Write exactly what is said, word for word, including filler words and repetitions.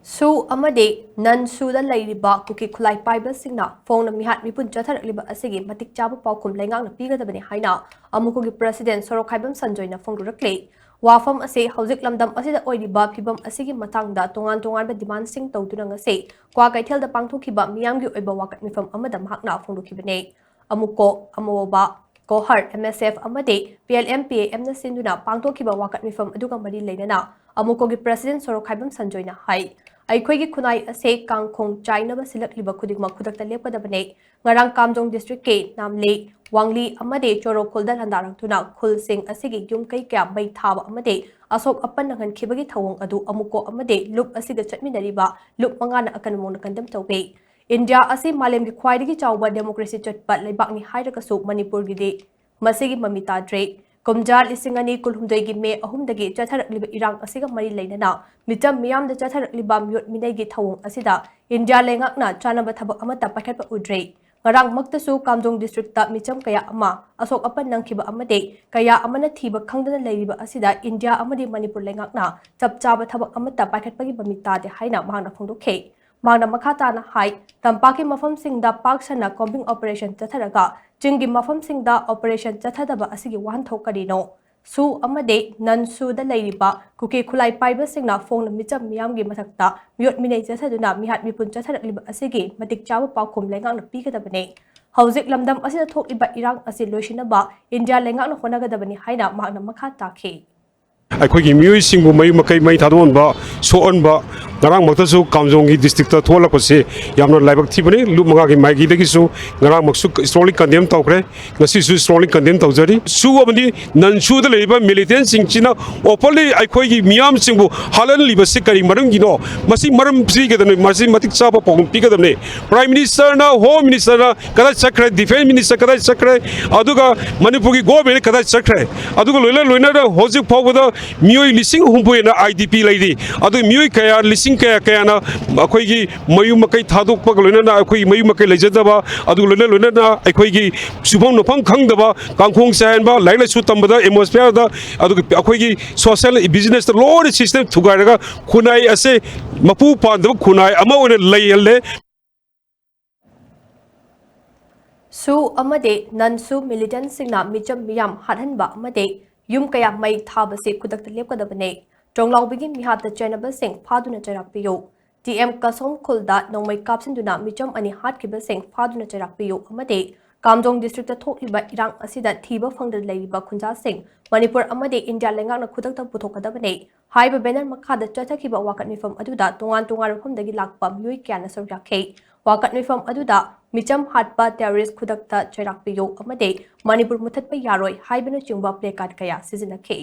ꯁꯨ ꯑꯃꯗꯤ ꯅꯟ ꯁꯨꯗ ꯂꯩꯔꯤꯕ ꯀꯨꯀꯤ ꯈꯨꯠꯂꯥꯏ ꯄꯥꯏꯕꯁꯤꯡꯅ ꯐꯣꯡꯅ ꯃꯤꯍꯥꯠ ꯃꯤꯄꯨꯟ ꯆꯠꯊꯔꯛꯂꯤꯕ ꯑꯁꯤꯒꯤ ꯃꯇꯤꯛ ꯆꯥꯕ ꯄꯥꯎꯈꯨꯝ ꯂꯩꯉꯥꯛꯅ ꯄꯤꯒꯗꯕꯅꯤ ꯍꯥꯏꯅ ꯑꯃꯨꯀꯣꯒꯤ ꯄ꯭ꯔꯁꯤꯗꯦꯟ ꯁꯣꯔꯣꯛꯈꯥꯏꯕꯝ ꯁꯟꯖꯣꯏꯅ ꯐꯣꯡꯗꯣꯔꯛꯂꯤ꯫ ꯋꯥꯐꯝ ꯑꯁꯤ ꯍꯧꯖꯤꯛ ꯂꯝꯗꯝ ꯑꯁꯤꯗ ꯑꯣꯏꯔꯤꯕ ꯐꯤꯕꯝ ꯑꯁꯤꯒꯤ ꯃꯇꯥꯡꯗ ꯇꯣꯉꯥꯟ ꯇꯣꯉꯥꯟꯕ ꯗꯤꯃꯥꯟꯁꯤꯡ ꯇꯧꯗꯨꯅ ꯉꯁꯤ ꯀ꯭ꯋꯥꯀꯩꯊꯦꯜꯗ ꯄꯥꯡꯊꯣꯛꯈꯤꯕ ꯃꯤꯌꯥꯝꯒꯤ ꯑꯣꯏꯕ ꯋꯥꯀꯠ ꯃꯤꯐꯝ ꯑꯃꯗ ꯃꯍꯥꯛꯅ ꯐꯣꯡꯗꯣꯛꯈꯤꯕꯅꯤ꯫ ꯑꯃꯨꯀꯣ, ꯑꯃꯣꯕ, ꯀꯣꯍꯔ, ꯑꯦꯝ ꯑꯦꯁ ꯑꯦꯐ ꯑꯃꯗꯤ ꯄꯤ ꯑꯦꯜ ꯑꯦꯝ ꯄꯤ ꯑꯦ ꯑꯦꯝꯅ ꯁꯤꯟꯗꯨꯅ ꯄꯥꯡꯊꯣꯛꯈꯤꯕ ꯋꯥꯀꯠ ꯃꯤꯐꯝ ꯑꯗꯨꯒ ꯃꯔꯤ ꯂꯩꯅꯅ ꯑꯃꯨꯀꯣꯒꯤ ꯄ꯭ꯔꯁꯤꯗꯦꯟ ꯁꯣꯔꯣꯛꯈꯥꯏꯕꯝ ꯁꯟꯖꯣꯏꯅ ꯍꯥꯏ, ꯑꯩꯈꯣꯏꯒꯤ ꯈꯨꯟꯅꯥꯏ ꯑꯁꯤ ꯀꯥꯡꯈꯣꯡ ꯆꯥꯏꯅꯕ ꯁꯤꯜꯂꯛꯂꯤꯕ ꯈꯨꯗꯤꯡꯃꯛ ꯈꯨꯗꯛꯇ ꯂꯦꯞꯀꯗꯕꯅꯤ꯫ ꯉꯔꯥꯡ ꯀꯥꯝꯖꯣꯡ ꯗꯤꯁꯇ꯭ꯔꯤꯛꯀꯤ ꯅꯥꯝꯂꯤ, ꯋꯥꯡꯂꯤ ꯑꯃꯗꯤ ꯆꯣꯔꯣ ꯈꯨꯜꯗ ꯂꯥꯟꯗꯥꯔꯛꯇꯨꯅ ꯈꯨꯜꯁꯤꯡ ꯑꯁꯤꯒꯤ ꯌꯨꯝ ꯀꯩ ꯀꯌꯥ ꯃꯩ ꯊꯥꯕ ꯑꯃꯗꯤ ꯑꯁꯣꯛ ꯑꯄꯟ ꯅꯪꯍꯟꯈꯤꯕꯒꯤ ꯊꯧꯑꯣꯡ ꯑꯗꯨ ꯑꯃꯨꯀꯣ ꯑꯃꯗꯤ ꯂꯨꯞ ꯑꯁꯤꯗ ꯆꯠꯃꯤꯟꯅꯔꯤꯕ ꯂꯨꯞ ꯃꯉꯥꯅ ꯑꯀꯟꯕ ꯃꯑꯣꯡꯗ ꯀꯟꯗꯦꯝ ꯇꯧꯏ꯫ ꯏꯟꯗꯤꯌꯥ ꯑꯁꯤ ꯃꯥꯂꯦꯝꯒꯤ ꯈ꯭ꯋꯥꯏꯗꯒꯤ ꯆꯥꯎꯕ ꯗꯦꯃꯣꯀ꯭ꯔꯦꯁꯤ ꯆꯠꯄ ꯂꯩꯕꯥꯛꯅꯤ ꯍꯥꯏꯔꯒꯁꯨ ꯃꯅꯤꯄꯨꯔꯒꯤꯗꯤ ꯃꯁꯤꯒꯤ ꯃꯃꯤ ꯇꯥꯗ꯭ꯔꯦ꯫ ꯀꯨꯝꯖꯥ ꯂꯤꯁꯤꯡ ꯑꯅꯤ ꯀꯨꯟꯍꯨꯝꯗꯣꯏꯒꯤ ꯃꯦ ꯑꯍꯨꯝꯗꯒꯤ ꯆꯠꯊꯔꯛꯂꯤꯕ ꯏꯔꯥꯡ ꯑꯁꯤꯒ ꯃꯔꯤ ꯂꯩꯅꯅ ꯃꯤꯆꯝ ꯃꯤꯌꯥꯝꯗ ꯆꯠꯊꯔꯛꯂꯤꯕ ꯃꯤꯑꯣꯠ ꯃꯤꯅꯩꯒꯤ ꯊꯧꯑꯣꯡ ꯑꯁꯤꯗ ꯏꯟꯗꯤꯌꯥ ꯂꯩꯉꯥꯛꯅ ꯆꯥꯅꯕ ꯊꯕꯛ ꯑꯃꯠꯇ ꯄꯥꯏꯈꯠꯄ ꯎꯗ꯭ꯔꯦ꯫ ꯉꯔꯥꯡꯃꯛꯇꯁꯨ ꯀꯥꯝꯖꯣꯡ ꯗꯤꯁꯇ꯭ꯔꯤꯛꯇ ꯃꯤꯆꯝ ꯀꯌꯥ ꯑꯃ ꯑꯁꯣꯛ ꯑꯄꯟ ꯅꯪꯈꯤꯕ ꯑꯃꯗꯤ ꯀꯌꯥ ꯑꯃꯅ ꯊꯤꯕ ꯈꯪꯗꯅ ꯂꯩꯔꯤꯕ ꯑꯁꯤꯗ ꯏꯟꯗꯤꯌꯥ ꯑꯃꯗꯤ ꯃꯅꯤꯄꯨꯔ ꯂꯩꯉꯥꯛꯅ ꯆꯞ ꯆꯥꯕ ꯊꯕꯛ ꯑꯃꯠꯇ ꯄꯥꯏꯈꯠꯄꯒꯤ ꯃꯃꯤ ꯇꯥꯗꯦ ꯍꯥꯏꯅ ꯃꯍꯥꯛꯅ ꯐꯣꯡꯗꯣꯛꯈꯤ꯫ ꯃꯍꯥꯛꯅ ꯃꯈꯥ ꯇꯥꯅ ꯍꯥꯏ, ꯇꯝꯄꯥꯛꯀꯤ ꯃꯐꯝꯁꯤꯡꯗ ꯄꯥꯛ ꯁꯟꯅ combing operation ꯆꯠꯊꯔꯒ ꯆꯤꯡꯒꯤ ꯃꯐꯝꯁꯤꯡꯗ operation ꯆꯠꯊꯗꯕ ꯑꯁꯤꯒꯤ ꯋꯥꯍꯟꯊꯣꯛ ꯀꯔꯤꯅꯣ? ꯁꯨ ꯑꯃꯗꯤ ꯅꯟ ꯁꯨꯗ ꯂꯩꯔꯤꯕ ꯀꯨꯀꯤ ꯈꯨꯠꯂꯥꯏ ꯄꯥꯏꯕꯁꯤꯡꯅ ꯐꯣꯡꯅ ꯃꯤꯆꯝ ꯃꯤꯌꯥꯝꯒꯤ ꯃꯊꯛꯇ ꯃꯤꯑꯣꯠ ꯃꯤꯅꯩ ꯆꯠꯊꯗꯨꯅ ꯃꯤꯍꯥꯠ ꯃꯤꯄꯨꯟ ꯆꯠꯊꯔꯛꯂꯤꯕ ꯑꯁꯤꯒꯤ ꯃꯇꯤꯛ ꯆꯥꯕ ꯄꯥꯎꯈꯨꯝ ꯂꯩꯉꯥꯛꯅ ꯄꯤꯒꯗꯕꯅꯤ꯫ ꯍꯧꯖꯤꯛ ꯂꯝꯗꯝ ꯑꯁꯤꯗ ꯊꯣꯛꯂꯤꯕ ꯏꯔꯥꯡ ꯑꯁꯤ ꯂꯣꯏꯁꯤꯟꯅꯕ ꯏꯟꯗꯤꯌꯥ ꯂꯩꯉꯥꯛꯅ ꯍꯣꯠꯅꯒꯗꯕꯅꯤ ꯍꯥꯏꯅ ꯃꯍꯥꯛꯅ ꯃꯈꯥ ꯇꯥꯈꯤ꯫ ꯑꯩꯈꯣꯏꯒꯤ ꯃꯤꯑꯣꯏꯁꯤꯡꯕꯨ ꯃꯌꯨꯝ ꯃꯀꯩ ꯃꯩ ꯊꯥꯗꯣꯛꯍꯟꯕ, ꯁꯣꯛꯍꯟꯕ, ꯉꯔꯥꯡꯃꯛꯇꯁꯨ ꯀꯥꯝꯖꯣꯡꯒꯤ ꯗꯤꯁꯇ꯭ꯔꯤꯛꯇ ꯊꯣꯛꯍꯜꯂꯛꯄꯁꯤ ꯌꯥꯝꯅ ꯂꯥꯏꯕꯛ ꯊꯤꯕꯅꯤ꯫ ꯂꯨꯞ ꯃꯉꯥꯒꯤ ꯃꯥꯏꯀꯩꯗꯒꯤꯁꯨ ꯉꯔꯥꯡꯃꯛꯁꯨ strongly condemn ꯇꯧꯈ꯭ꯔꯦ, ꯉꯁꯤꯁꯨ strongly condemn ꯇꯧꯖꯔꯤ꯫ ꯁꯨ ꯑꯃꯗꯤ ꯅꯟ ꯁꯨꯗ ꯂꯩꯔꯤꯕ ꯃꯤꯂꯤꯇꯦꯟꯁꯤꯡꯁꯤꯅ openly ꯑꯩꯈꯣꯏꯒꯤ ꯃꯤꯌꯥꯝꯁꯤꯡꯕꯨ ꯍꯥꯠꯍꯜꯂꯤꯕꯁꯤ ꯀꯔꯤ ꯃꯔꯝꯒꯤꯅꯣ? ꯃꯁꯤ ꯃꯔꯝ ꯄꯤꯒꯗꯕꯅꯤ, ꯃꯁꯤ ꯃꯇꯤꯛ ꯆꯥꯕ ꯄꯥꯎꯈꯨꯝ ꯄꯤꯒꯗꯕꯅꯤ꯫ Prime Minister ꯅ, Home Minister ꯅ ꯀꯗꯥꯏ ꯆꯠꯈ꯭ꯔꯦ? Defence Minister ꯀꯗꯥꯏ ꯆꯠꯈ꯭ꯔꯦ? ꯑꯗꯨꯒ ꯃꯅꯤꯄꯨꯔꯒꯤ government ꯀꯗꯥꯏ ꯆꯠꯈ꯭ꯔꯦ? ꯑꯗꯨꯒ ꯂꯣꯏꯅ ꯂꯣꯏꯅꯅ ꯍꯧꯖꯤꯛ ꯐꯥꯎꯕꯗ ꯃꯤꯑꯣꯏ ꯂꯤꯁꯤꯡ ꯍꯨꯝꯐꯨ ꯍꯦꯟꯅ I D P ꯂꯩꯔꯤ꯫ ꯑꯗꯨ ꯃꯤꯑꯣꯏ ꯀꯌꯥ, ꯂꯤꯁꯤꯡ ꯀꯌꯥ ꯀꯌꯥꯅ ꯑꯩꯈꯣꯏꯒꯤ ꯃꯌꯨꯝ ꯃꯀꯩ ꯊꯥꯗꯣꯛꯄꯒ ꯂꯣꯏꯅꯅ ꯑꯩꯈꯣꯏꯒꯤ ꯃꯌꯨꯝ ꯃꯀꯩ ꯂꯩꯖꯗꯕ, ꯑꯗꯨꯒ ꯂꯣꯏꯅ ꯂꯣꯏꯅꯅ ꯑꯩꯈꯣꯏꯒꯤ ꯁꯨꯐꯝ ꯅꯣꯐꯝ ꯈꯪꯗꯕ, ꯀꯥꯡꯈꯣꯡ ꯆꯥꯏꯍꯟꯕ, ꯂꯥꯏꯔꯤꯛ ꯂꯥꯏꯁꯨ ꯇꯝꯕꯗ atmosphere ꯗ, ꯑꯗꯨꯒ ꯑꯩꯈꯣꯏꯒꯤ social business ꯇ ꯂꯣꯏꯅ system ꯊꯨꯒꯥꯏꯔꯒ ꯈꯨꯟꯅꯥꯏ ꯑꯁꯦ ꯃꯄꯨ ꯄꯥꯟꯗꯕ ꯈꯨꯟꯅꯥꯏ ꯑꯃ ꯑꯣꯏꯅ ꯂꯩꯍꯜꯂꯦ꯫ ꯁꯨ ꯑꯃꯗꯤ ꯅꯟ ꯁꯨ ꯃꯤꯂꯤꯇꯦꯟꯠꯁꯤꯡꯅ ꯃꯤꯆꯝ ꯃꯤꯌꯥꯝ ꯍꯥꯠꯍꯟꯕ ꯑꯃꯗꯤ ꯌꯨꯝ ꯀꯌꯥ ꯃꯩ ꯊꯥꯕꯁꯤ ꯈꯨꯗꯛꯇ ꯂꯦꯞꯀꯗꯕꯅꯤ꯫ ꯇ꯭ꯔꯣꯡꯂꯥꯎꯕꯤꯒꯤ ꯃꯤꯍꯥꯠꯇ ꯆꯩꯅꯕꯁꯤꯡ ꯐꯥꯗꯨꯅ ꯆꯩꯔꯥꯛ ꯄꯤꯌꯨ꯫ ꯇꯤ ꯑꯦꯝ ꯀꯁꯣꯝ ꯈꯨꯜꯗ ꯅꯣꯡꯃꯩ ꯀꯥꯞꯁꯤꯟꯗꯨꯅ ꯃꯤꯆꯝ ꯑꯅꯤ ꯍꯥꯠꯈꯤꯕꯁꯤꯡ ꯐꯥꯗꯨꯅ ꯆꯩꯔꯥꯛ ꯄꯤꯌꯨ ꯑꯃꯗꯤ ꯀꯥꯝꯖꯣꯡ ꯗꯤꯁꯇ꯭ꯔꯤꯛꯇ ꯊꯣꯛꯂꯤꯕ ꯏꯔꯥꯡ ꯑꯁꯤꯗ ꯊꯤꯕ ꯐꯪꯗꯅ ꯂꯩꯔꯤꯕ ꯈꯨꯟꯖꯥꯁꯤꯡ ꯃꯅꯤꯄꯨꯔ ꯑꯃꯗꯤ ꯏꯟꯗꯤꯌꯥ ꯂꯩꯉꯥꯛꯅ ꯈꯨꯗꯛꯇ ꯄꯨꯊꯣꯛꯀꯗꯕꯅꯤ꯫ ꯍꯥꯏꯔꯤꯕ ꯕꯦꯅꯔ ꯃꯈꯥꯗ ꯆꯠꯊꯈꯤꯕ ꯋꯥꯀꯠ ꯃꯤꯐꯝ ꯑꯗꯨꯗ ꯇꯣꯉꯥꯟ ꯇꯣꯉꯥꯟꯕ ꯃꯐꯝꯗꯒꯤ ꯂꯥꯛꯄ ꯃꯤꯑꯣꯏ ꯀꯌꯥꯅ ꯁꯔꯨꯛ ꯌꯥꯈꯤ꯫ ꯋꯥꯀꯠ ꯃꯤꯐꯝ ꯑꯗꯨꯗ ꯃꯤꯆꯝ ꯍꯥꯠꯄ ꯇꯦꯔꯣꯔꯤꯁ ꯈꯨꯗꯛꯇ ꯆꯩꯔꯥꯛ ꯄꯤꯌꯨ ꯑꯃꯗꯤ ꯃꯅꯤꯄꯨꯔ ꯃꯨꯊꯠꯄ ꯌꯥꯔꯣꯏ ꯍꯥꯏꯕꯅꯆꯤꯡꯕ placard ꯀꯌꯥ ꯁꯤꯖꯤꯟꯅꯈꯤ꯫